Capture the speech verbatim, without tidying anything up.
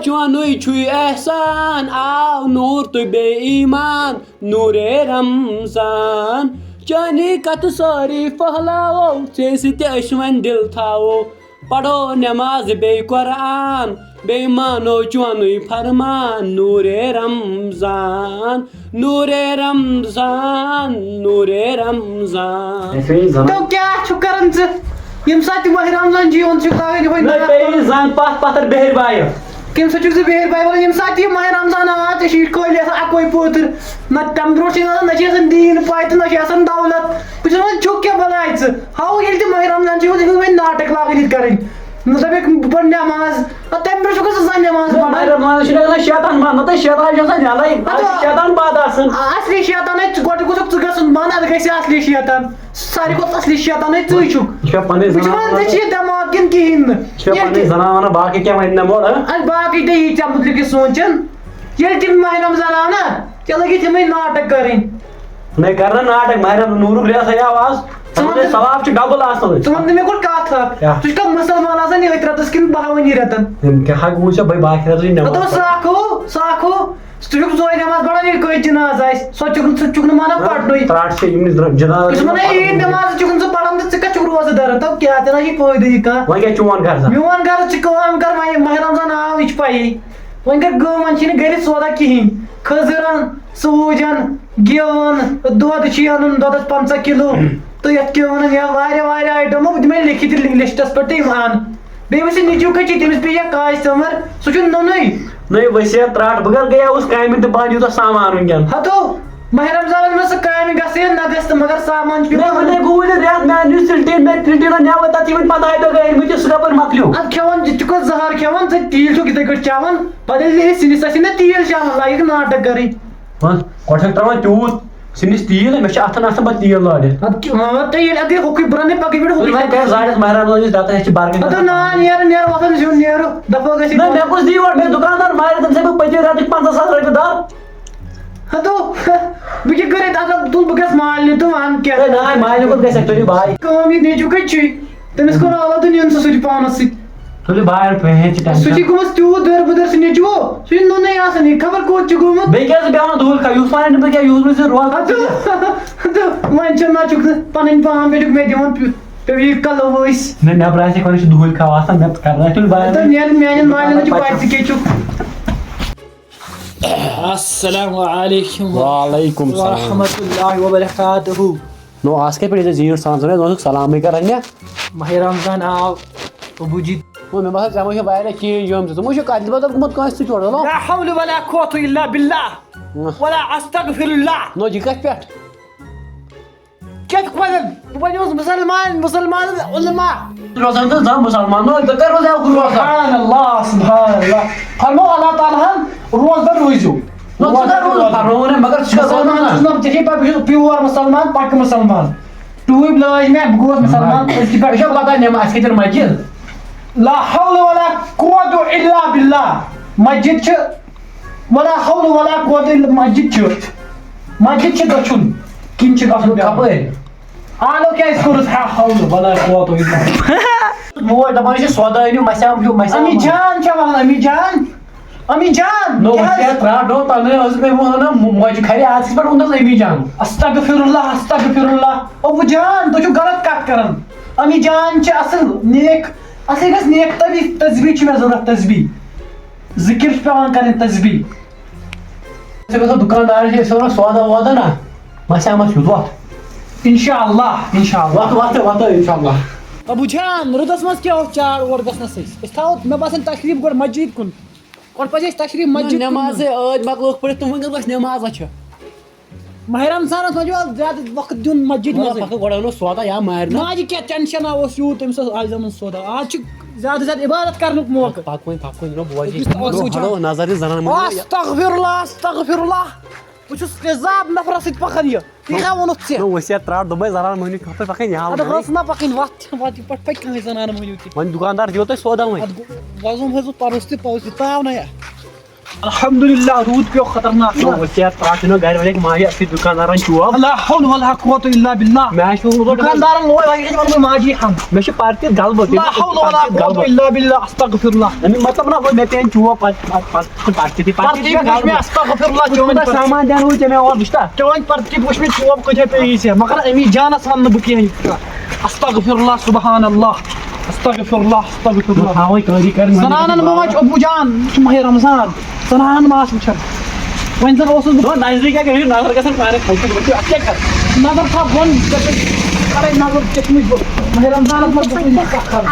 چونُے چھُے احسان، آو نوٗر تہٕ بیٚیہِ ایمان، نوٗرے رمضان۔ چٲنی کتھٕ سٲری پھٔہلاوو، ژےٚ سۭتۍ أسۍ وۄنۍ دِل تھاوو۔ پرو نماز بیٚیہِ قرآن، بیٚیہِ مانو چونُے فرمان، نوٗرے رمضان، نوٗرے رمضان، نوٗرے رمضان۔ اَسہِ وَنہِ زَن۔ تو کیٛاہ چھُکھ کران ژٕ؟ ییٚمہِ ساتہٕ تہِ ماہِ رمضان چھُ یِوان، ژٕ چھُکھ لاگان یِہوٚے نہ، ناٹک۔ بیٚیہِ زَن پَتھ پَتھر بیٚہرِ بایہِ۔ کَمہِ ساتہٕ چھُکھ ژٕ بیٚہرِ بایہِ وَنان؟ ییٚمہِ ساتہٕ تہِ ماہِ رمضان آو، ژےٚ چھِ یہِ کٲلۍ آسان اَکوے پوتٕر۔ نہ تَمہِ برونٛٹھ چھِ آسان، نہ چھِ آسان دیٖن پَے تہٕ نہ چھِ آسان دولت۔ بہٕ چھُس وَنان، چھُکھ کیٛاہ بَلاے ژٕ؟ ہاو، ییٚلہِ تہِ ماہِ رمضان چھُ یِوان، ژےٚ چھُکھ وۄنۍ ناٹک لاگٕنۍ یِتھ کَرٕنۍ۔ مطلب، ایک بڑ نماز۔ آ، تَمہِ برٛونٛہہ چھُکھ ژٕ زَن نٮ۪ماز پَران۔ مگر نٮ۪ماز چھُنہٕ گژھان شیطان بنٛد، نَتہٕ شیطان چھُ آسان یَلَے، اَتھ چھُ اَدٕ شیطان بَد آسان۔ آ، اَصلی شیطان ہے، ژٕ گۄڈٕ گوٚژھُکھ ژٕ گژھُن بنٛد، اَدٕ گژھِ اَصلی شیطان۔ ساروی کھۄتہٕ اَصلی شیطان ہے ژٕے چھُکھ۔ یہِ چھےٚ پَنٕنۍ بہٕ چھُس وَنان، زنان ژےٚ چھِ یہِ دٮ۪ماغ کِنہٕ کِہیٖنۍ نہٕ؟ یہِ چھےٚ ییٚلہِ پَنٕنۍ تہِ زنان وَنان، باقٕے کیٛاہ وَنہِ نہ مول، ہہ؟ اَدٕ باقٕے کیٛاہ یی ژےٚ مُتعلِق یہِ سونٛچان؟ ییٚلہِ تِم ماہِ رمضان آو نہ، ژےٚ لٔگِتھ یِمَے ناٹک کَرٕنۍ۔ مےٚ کر نہ ناٹک، ماہِ رمضان نوٗرُک رٮ۪تھ ہے آو آز۔ ژٕ وَن تہٕ، ثواب چھُ ڈبل آسان۔ ژٕ وَن تہٕ مےٚ گۄڈٕ کَتھ اَکھ۔ کیٛاہ؟ ژٕ چھُکھ مُسلمان آسان یہِ أتھۍ رٮ۪تَس کِنہٕ بَہوٲنی رٮ۪تَن؟ یِم کیٛاہ ہا گوٚو ژےٚ بٔے باقٕے رٮ۪تَس یہِ نٮ۪ماز؟ مطلب، سُہ اَکھ ہُہ، سُہ اَکھ ہُہ، ژٕ چھُکھ زورِ نٮ۪ماز پَران، ییٚلہِ کٲنٛسہِ جِناز آسہِ، سۄ تہِ چھُکھ، سُہ تہِ چھُکھ نہٕ مانان ہاں، پَرنُے۔ ترٛٹھ چھےٚ یِم نِش درٛ-، جِناز بہٕ چھُس وَنان، یہِ نٮ۪ماز تہِ چھُکھ نہٕ ژٕ پَران تہٕ ژٕ کَتہِ چھُکھ روزٕ دَران؟ تَتھ کیٛاہ تہِ نہ چھِ فٲیدٕ یہِ کانٛہہ۔ وۄنۍ کیٛاہ چون غرضا؟ میون غرض چھُ کٲم کَر، وۄنۍ ماہِ رمضان آو، یہِ چھِ پَیی۔ وۄنۍ کر کٲم، وۄنۍ چھِنہٕ گرِ سودا کِہیٖنۍ۔ کھٔزٕر اَن، ژوٗج اَن، گٮ۪و اَن، دۄد چھُے اَنُن، دۄدَس پنٛژاہ کِلوٗ۔ تہٕ یَتھ کیٛاہ وَنان، یا واریاہ واریاہ آیٹَم، بہٕ دِمَے لیکھِتھ لِسٹَس پٮ۪ٹھ تہٕ یِم اَن۔ بیٚیہِ وٕچھ یہِ نیٚچوٗ کَتہِ چھِ، تٔمِس پیٚیہِ یا کاج سَمر، سُہ چھُنہٕ نوٚنُے۔ نٔے وصیت ترٛٹھ، بہٕ کَتھ گٔیاوُس کامہِ تہٕ بہٕ اَنہٕ یوٗتاہ سامان وٕنکٮ۪ن۔ ہَتو، ماہِ رمضانَس منٛز سُہ کامہِ گژھِ یا نہ گژھِ تہٕ مگر سامان چھُ نہ، پیٚوان وۄنۍ گوٚو وۄنۍ رٮ۪تھ میٛانہِ یُس تیٖل ٹیٖن مےٚ تیٖل ٹیٖن نٮ۪وَے تَتھ یِمَن پَتہٕ آیہِ دۄہ گٔے أنمٕتۍ، سُہ کَپٲرۍ مۄکلیو؟ اَدٕ کھٮ۪وان، ژٕ تہِ کھوٚت زَہر کھٮ۪وان، ژٕ تیٖل چھُکھ یِتھَے کٲٹھۍ چٮ۪وان۔ پتہٕ ییٚلہِ أسۍ سِنِس آسہِ نہ تیٖل شامَس، لایِک ناٹک کَرٕنۍ۔ وۄنۍ کۄٹھٮ۪ن ترٛاوان تیوٗت سِنِس تیٖل، مےٚ چھِ اَتھَن آسان پَتہٕ تیٖل لٲرِتھ۔ اَدٕ کیٛاہ، آ، تہٕ ییٚلہِ اَدٕ گٔے ہُکُے برٛونٛہہ پَکٕنۍ پٮ۪ٹھ ہُکُے وۄنۍ کَرِ زاڑٮ۪س مہران لٲگِس دَتہٕ ہیٚچھ چھِ برکت اَدٕ گژھان۔ نان یارٕ، نیرٕ وۄتھان زیُن نیرٕ، دَفعہ گٔژھِتھ نہ، وۄتھُن۔ مےٚ کُس دی یورٕ؟ مےٚ دُکاندار مارِ تٔمۍ سۭتۍ بہٕ پٔتِم رٮ۪تٕکۍ پنٛژاہ ساس رۄپیہِ دَر۔ ہَتو، بہٕ کیٛاہ کَرٕ ییٚتہِ؟ اَتھ تُل بہٕ گژھٕ مالنہِ تہٕ وَنہٕ کیٛاہ۔ ہے نہ، مالنہِ کوٚت گژھِ؟ تُہۍ چھِو بھاے۔ کٲم ییٚتہِ نیٚچوٗ کَتہِ چھُے؟ تٔمِس کوٚر آلَتھ نیُن سُہ سۭتۍ پانَس سۭتۍ۔ تُلِو بھاے، پہن چھِ سُہ چھُے ٹٮ۪نشَن۔ گوٚمُت تیوٗت دٔر بٕدٔر سُہ نیٚچوٗ، سُہ چھُ نُنٕے آسان، یہِ خبر کوٚت چھُ گوٚمُت۔ بیٚیہِ کیٛاہ ٲس بیٚہوان دُہُل کھا-، یُس وَنان بہٕ کیٛاہ یُس نہٕ ژےٚ روزٕ ہَتو، ہَتو، وۄنۍ چھُنہٕ نہ چھُکھ ژٕ پَنٕنۍ پان بیٚیہِ چھُکھ مےٚ دِوان پیوٚ-، پیوٚو یہِ کَلہٕ ؤسۍ۔ نہ، نٮ۪برٕ آسہِ کھۄرَس چھِ دُہُل کھا آسان، مےٚ کَرناے تُلِو بھاے۔ ہَتو نیرٕ میٛانٮ۪ن مالٮ۪ن چھِ پَے ژٕ کیٛاہ چھُکھ۔ السلام علیکم وعلیکم السلام۔ ورحمۃ اللہ وبرکاتہ۔ نو، آز کتھ پٮ۪ٹھ ییٚلہِ ژےٚ زیٖٹھ سان زَن اوسُکھ سلامٕے کران، کیٛاہ؟ ماہِ رمضان آو، ابوٗ جی۔ نو، مےٚ باسان، ژےٚ ما چھُ واریاہ چینج آمٕژ۔ ژٕ ما چھُکھ کتھ تہِ بدل گوٚمُت کٲنٛسہِ سۭتۍ یورٕ، چلو؟ لا حول ولا قوة الا باللہ۔ نہ۔ ولا استغفر اللہ۔ نو، یہِ کتھ پٮ۪ٹھ؟ کیٛاہ چھُکھ وَنان؟ بہٕ بَنیوس مُسلمان، مُسلمان علماء۔ روزان تہٕ زانٛہہ مُسلمان، نو، ژٕ کر روزے اکھ روزدار؟ سبحان اللہ، سبحان اللہ۔ فرموو اللہ تعالیٰ ہن، روزدار روٗزِو۔ نو، ژٕ کر روزٕ؟ فرموو نہٕ، مگر ژٕ چھُکھ مُسلمان روزان۔ چھُس نہٕ، ژےٚ چھے پَتہٕ، بہٕ چھُس pure مُسلمان، پَکہٕ مُسلمان۔ ٹوٗپۍ لٲج مےٚ، بہٕ گوس مُسلمان۔ أزکہِ پٮ۪ٹھ مےٚ چھےٚ پَتہ، نٮ۪ماز، اَسہِ کَتٮ۪ن مسجد؟ لا حول ولا قوة الا باللہ۔ مسجد چھِ ولا حول ولا قوة الا، مسجد چھِ، مسجد چھِ دٔچھُن، کِنۍ چھِ گژھُن پٮ۪وان۔ کپٲرۍ؟ آلو کیٛازِ کوٚرُتھ؟ ہا حول ولا قوة الا۔ موج دپان چھِ سودا أنِو، مسام ہیوٗ، مسام۔ امی جان چھےٚ وَنان، امی جان، امی جان، نو، کیٛاہ وٕچھ حظ؟ یَتھ رَٹھ، نو، تَنہٕ ٲس مےٚ وَنان، مو-، موجہِ کھرِ آز کِتھ پٲٹھۍ ووٚنُس امی جان؟ استغفر اللہ، استغفر اللہ۔ ابو جان، تُہۍ چھِو غلط کَتھ کران۔ امی جان چھِ اصل، نیک، اصل گژھِ نیک تبی-، تسبیح چھِ مےٚ ضوٚرتھ، تسبیح۔ ذِکِر چھِ پٮ۪وان کَرٕنۍ، تسبیح۔ ژٕ گژھو دُکاندارَس نِش، أسۍ وَنو سودا وودا نا، مَسہِ آمَس ہیوٚت، وۄتھ۔ اِنشاء اللہ، اِنشاء اللہ۔ وۄتھ، وۄتھ، وۄتھ، اِنشاء اللہ۔ ابو جان، رُدَس منٛز کیٛاہ اوس چار اور گژھنَس أسۍ؟ أسۍ تھاوو، مےٚ باسان، تشریٖف گۄڈٕ مسجد کُن۔ گۄڈٕ پَزِ اَسہِ تشریٖف مسجد کُن۔ نٮ۪مازے ٲدۍ مۄکلٲوٕکھ پٔرِتھ تہٕ وٕنکٮ۪س گژھِ نٮ۪ماز وۄنۍ چھِ۔ ماہِ رمضانَس منٛز چھُ زیادٕ وقت دیُن مسجد وَلہٕ منٛزٕے۔ پَکو گۄڈٕ اَنو سودا یا مارِ نا۔ ماجہِ کیٛاہ ٹٮ۪نشَن اوس یوٗت، تٔمِس اوس آز یِمَن سودا۔ آز چھُ زیادٕ زیادٕ عبادت کرنُک موقعہٕ۔ پَکھ وۄنۍ، پَکھ وۄنۍ، نہ بوز یہِ۔ أکِس تہِ اوس نو، یہِ کھڑو، نظر دِ زنان مٔہنیو۔ استغفر اللہ، استغفر اللہ۔ بہٕ چھُس عذاب نفرَس سۭتۍ پَکان یہِ۔ یہِ کیٛاہ ووٚنُتھ ژےٚ؟ نو، وصیت ترٛٹھ، دوٚپمَے زنان مٔہنیو کھۄتہٕ پَکان یہِ حال اَدٕ وۄنۍ۔ ٲس نہ پَکٕنۍ، وَتھ، وَتھ، یہِ پَتہٕ پَکہِ کٕہٕنۍ زنان مٔہنیو تہِ۔ وۄنۍ دُکاندار دِیو تۄہہِ سودا وۄنۍ۔ اَدٕ گوٚو، وۄزُم حظ اوس پَرُس تہِ پَوٚز، یہِ تاو نہ یا۔ الحمدللہ، روٗد پیوٚو خطرناک۔ نہ، وۄنۍ ژےٚ ترٛاو تہِ نہٕ گرِ، وۄنۍ ماجہِ اَتھ سۭتۍ دُکاندارن چوب۔ لا حول ولا قوة الا باللہ۔ مےٚ آسہِ ووٚنمُت، دُکاندارن لوگ، وۄنۍ کیٛاہ ووٚن مےٚ ماجی ہم۔ مےٚ چھُ پتہٕ تہِ غلبہٕ، لا حول ولا قوة الا باللہ، استغفر اللہ۔ اَمیُک مطلب نہ گوٚو مےٚ پیٚن چوب پتہٕ، پتہٕ، پتہٕ، پتہٕ تہِ، پتہٕ پرتیٖک تہِ وٕچھ مےٚ، استغفر اللہ، چون کوٗتاہ پرتیٖک۔ سامان دینہٕ وٕنۍ ژےٚ مےٚ اورٕ، وٕچھتا؟ چون پرتیٖک وٕچھ مےٚ چوب کۭتیٛاہ پیٚیی ژےٚ، مگر اَمی جانس ونہٕ نہٕ بہٕ کِہیٖنۍ۔ استغفر اللہ، سبحان اللہ، استغفر اللہ، استغفر اللہ۔ تھاوَے کٲری کَرٕنۍ وۄنۍ۔ زنانن منٛز چھُ ابو جان، یہِ چھُ ماہِ رمضان۔ زنانن ما آسہٕ وٕچھان؟ وۄنۍ زن اوسُس بہٕ۔ نظرِ کیٛاہ کَرٕ؟ نظر گژھن پانَے کھٔسِتھ، وٕچھِو اَتھ کیٛاہ کَرٕ؟ نظر تھاو بۄن، ژےٚ چھُے کَرٕنۍ نظر، ژےٚ چھُے ماہِ رمضانس منٛز گژھُن یہِ کَتھ کَرٕنۍ۔